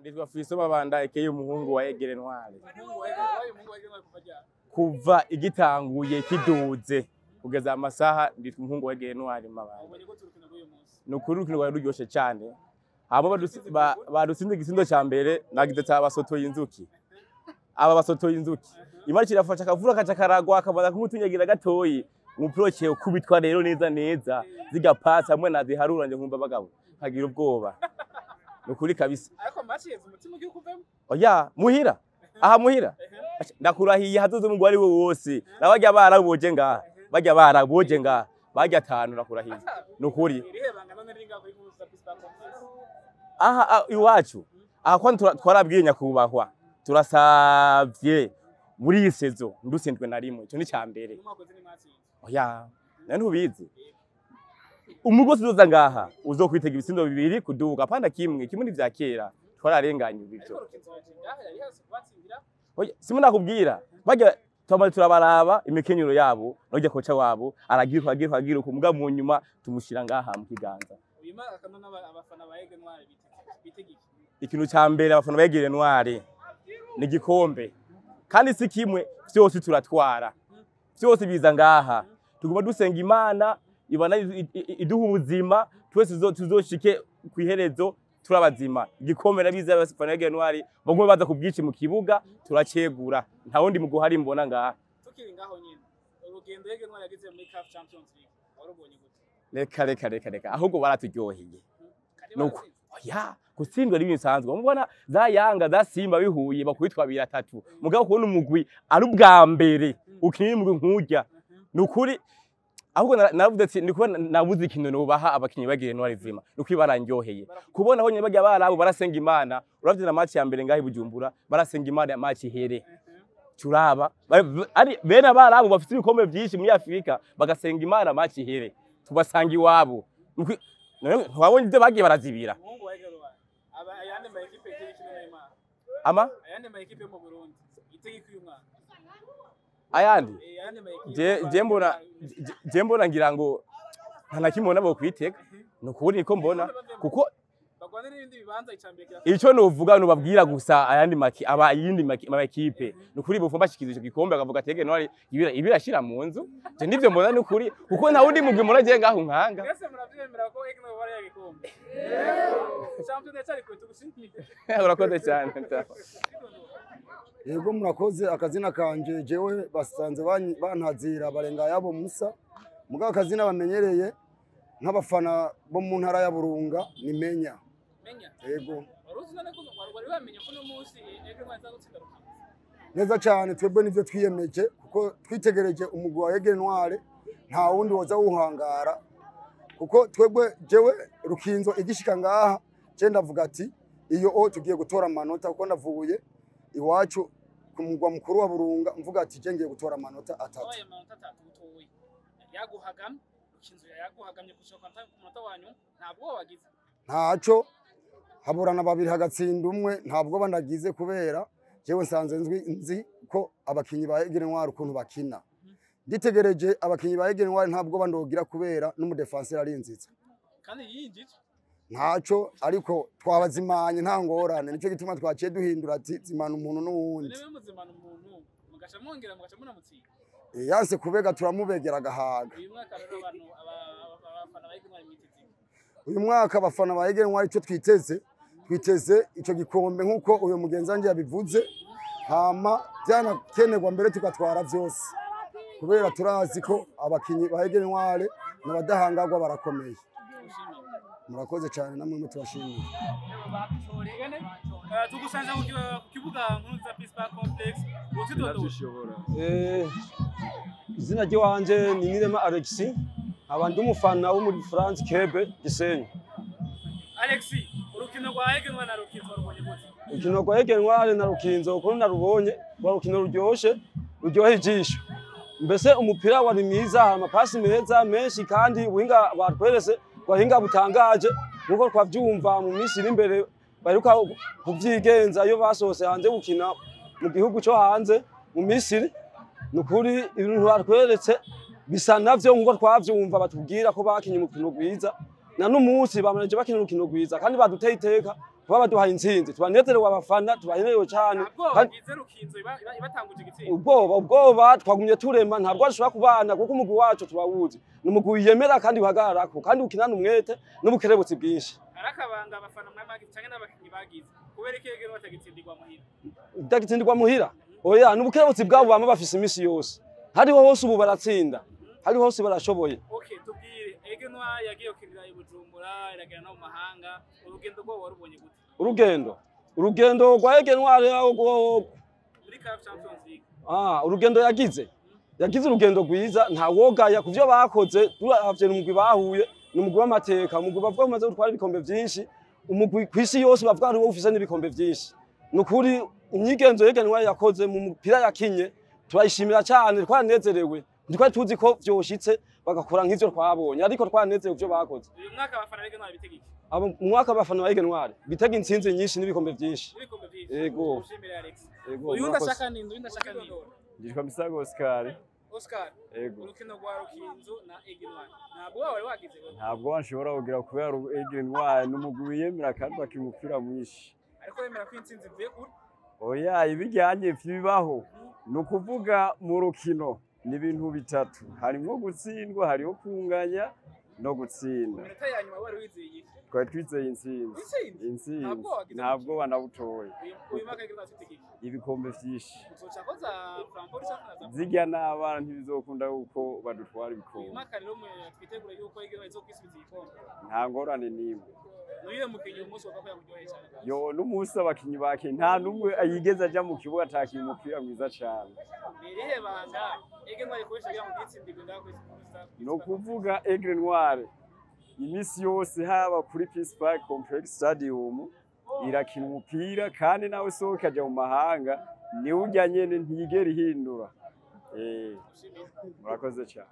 Nditwa Fiso Mabanda ekeye umuhungu wa Aigle Noir. Kuva igitanguye kiduze kugeza amasaha nditwa umuhungu wa Aigle Noir Mabanda. Nukuri urukino rwari ruryoshe cyane. Abo badutsinze igisindo ca mbere nagize ta basotoye inzuki. Aba basotoye inzuki. Imari kirafasha akavura kaca karagwa akabaza kumutunyagira gatoyi. Umupira uciye ukubitwa rero neza neza zigapasa hamwe naziharura nje nkumva bagabo nkagira ubwoba. Nukuri kabisa. Ariko match yeze umutima ugiye kuvemo. Oya muhira. Aha muhira. Ndakurahiye hazoze umugwi ari we wose. Nabajya baraboje ngaha. Bajya baraboje ngaha. Bajya atanu nakurahiye. Nukuri. Aha iwacu. Aha kwa twarabwiye nyakubahwa. Turasavye muri iyi sezo ndusindwe na rimwe. Ico ni ca mbere. Oya, ntubizi. Umugozi uzoza ngaha uzokwitega ibisindo bibiri kuduga panda kimwe kimwe ni vya kera twararenganye ibyo. Oya, simwe nakubwira bajya twamaze turabaraba imikenyero yabo nojya koca wabo aragira agira agira kumuga mu nyuma tumushira ngaha mu kiganza. Ikintu ca mbere abafana ba Aigle Noir ni gikombe kandi si kimwe vyose turatwara vyose biza ngaha tuguma dusenga Imana ibana iduha ubuzima twese tuzoshike kwiherezo turabazima igikombe nabiza abafana ba Aigle Noir bagume baza kubwici mu kibuga turacegura nta wundi muguhari mbona ngaha. Tukiri ngaho nyine urugendo Aigle Noir yagize muri CAF Champions League warubonye gute? Reka reka reka reka ahubwo baraturyoheye nuko oya gutsindwa ari bisanzwe mubona za Yanga za Simba bihuye bakubitwa 2-3 mugabo kubona umugwi ari ubwa mbere ukinira umugwi nk'urya nukuri ahubwo naravuze ati ndikuba nabuze ikintu nubaha abakinyi ba Aigle Noir vima nukuri barandyoheye kubona aho nyine bajya barabo barasenga Imana uravye na match ya mbere ngaho Bujumbura barasenga Imana ya match ihere turaba ari bene abarabo bafite ibikombe byinshi muri Afrika bagasenga Imana match ihere tubasanga iwabo ntiwabonye ibyo bagiye barazibira. Ama ayandi je mbona ngira ngo nta na kimwe nabo kwitega nukuri niko mbona kuko ico novuga nubabwira gusa ayandi maki aba yindi makipe nukuri bufumba bashikiza ico gikombe akavuga ati Aigle Noir ibirashira mu nzu je nivyo mbona nukuri kuko nta wundi mugwi muraje ngaho nkanga. Mwese muravyemera ko Aigle Noir ya gikombe Champions cyari kwetu gushimira. Urakoze cyane. Yego murakoze akazina kanje jewe basanze bantazira barenga yabo Musa mugabo akazina bamenyereye nk'abafana bo mu ntara ya Burunga ni Menya. Yego. Neza cyane twebwe nivyo twiyemeje kuko twitegereje umugwi wa Aigle Noir nta wundi woza wuhangara kuko twebwe jewe Rukinzo igishika ngaha je ndavuga ati iyo o tugiye gutora amanota kuko ndavuye iwacu ku mugwa mukuru wa Burunga mvuga ati je ngiye gutora amanota atatu. Amanota atatu utoye yaguhagamye Rukinzo yaguhagamye gushaka ku munota wanyu ntabwo wagize ntaco haburana babiri hagatsinda umwe ntabwo bandagize kubera jewe nsanze nzi ko abakinyi ba Aigle Noir ukuntu bakina nditegereje abakinyi ba Aigle Noir ntabwo bandogira kubera n'umudefenseur arinzitse kandi yinjije ntaco ariko twabazimanye nta ngorane nico gituma twaciye duhindura ati zimana umuntu n'uwundi muzimana umuntu mugasha mwongera mugasha munamutsinda yanse kubega turamubegera agahaga. Uyu mwaka rero abantu abafana ba Aigle Noir mwiteze uyu mwaka abafana ba Aigle Noir ico twiteze ico gikombe nkuko uyu mugenzi wanje yabivuze hama byanakenerwa mbere tugatwara byose kubera turazi ko abakinyi ba Aigle Noir n'abadahangagwa barakomeye. Murakoze cyane namwe mutubashimiye. Tugusanze ku kibuga Nkurunziza Peace Park Complex utitodo. Izina ry'iwanje ni Nirema Alexis abandi umufana wo muri France Kebe Gisenyi. Alexis, urukino rwa Aigle Noir na Rukinzo rubonye gute? Urukino rwa Aigle Noir na Rukinzo ukuntu narubonye rwa rukino ruryoshe ruryoheye ijisho. Mbese umupira wari mwiza amapasi meza menshi kandi ubuhinga batwerese rwahinga butangaje nkuko twavyumva mu minsi iri imbere baheruka kuvyigenza iyo basohotse hanze gukina mu gihugu co hanze mu Misiri. Nukuri ibintu batweretse bisa navyo nkuko twavyumva batubwira ko bakinye umukino gwiza na n'umunsi bamanaje bakina urukino rwiza kandi baduteye iteka Kuba baduhaye intsinzi tubanezerewe, abafana tubanezerewe cyane. Ntabwo bagize Rukinzo ibatanguje igitsinda. Ubwoba twagumye turema, ntabwo dushobora kubana kuko umugwi wacu turawuzi, ni umugwi wiyemera kandi uhagararako kandi ukinana umwete n'ubukerebutsi bwinshi. Hari akabanga abafana mwamagize canke n'abakinyi bagize kubera iki rero batagitsindirwa muhira? Utagitsindirwa muhira? Oya, ni ubukerebutsi bwabo bama bafise imisi yose, hariho hose ubu baratsinda, hariho hose barashoboye. Okay, tubwire, Aigle Noir yagiye gukinira i Bujumbura, iragera no mu mahanga, urugendo rwo warubonye gute? Urugendo rwa Aigle Noir muri CAF Champions League. Ah, urugendo yagize urugendo rwiza, nta wogaya ku vyo bakoze. Turavye umugwi bahuye, ni umugwi w'amateka, umugwi bavuga umaze gutwara ibikombe vyinshi, umugwi kw'isi yose bavuga ari wo ufise n'ibikombe vyinshi. Ni ukuri imyigenzo Aigle Noir yakoze mu mupira yakinye turayishimira cyane, twaranezerewe. Ntitwari tuzi ko vyoshitse bagakora nk'ivyo twabonye, ariko twaranezerewe ivyo bakoze. Uyu mwaka abafana b'Aigle Noir bitega iki? Abo mu mwaka abafana ba Aigle Noir bitega intsinzi nyinshi n'ibikombe vyinshi. N'ibikombe vyinshi. Yego. Ushimire Alex. Yego, Uyu murakoze. ndashaka ninde? Uyu ndashaka ninde? Nditwa Misago Oscar. Oscar. Yego. Urukino rwa Rukinzo na Aigle Noir, ntabwo wari wagize wewe? Ntabwo nshobora kugira kubera Aigle Noir ni umugwi wiyemera kandi bakina umupira mwinshi. Ariko wemera ko intsinzi ivuye kure? Oya, ibijyanye bibaho. Ni ukuvuga mu rukino ni ibintu bitatu, harimwo gutsindwa, hariho kunganya no gutsinda. Mu minota ya nyuma wari wizeye iki? Twari twizeye intsinzi. Intsinzi? Intsinzi. Ntabwo wagize? Ntabwo wanabutoye. Uyu mwaka Aigle Noir twitega iki? Ibikombe vyinshi. Uzoca ko za Frampol canke na za Zirya n'abana ntibizokunda kuko badutwara Uyu ibikombe. mwaka rero mwe twitegura yuko Aigle Noir izokwisubiza igikombe? Nta ngorane n'imwe. Nuyihe mukinyi uyu munsi wavuga ko yakuryoheye cyane? Yo, n'umunsi abakinyi bake nta n'umwe yigeze aja mu kibuga atakina umupira mwiza cane. Ni irihe banga Aigle Noir ikoresha kugira ngo itsindirwe ngaho kuri Ni ukuvuga Aigle Noir imisi yose haba kuri Peace Park Complex Stadium irakina umupira, kandi nawe sohoka ikaja mu mahanga niwe urya nyene, ntiyigera ihindura. Murakoze cane.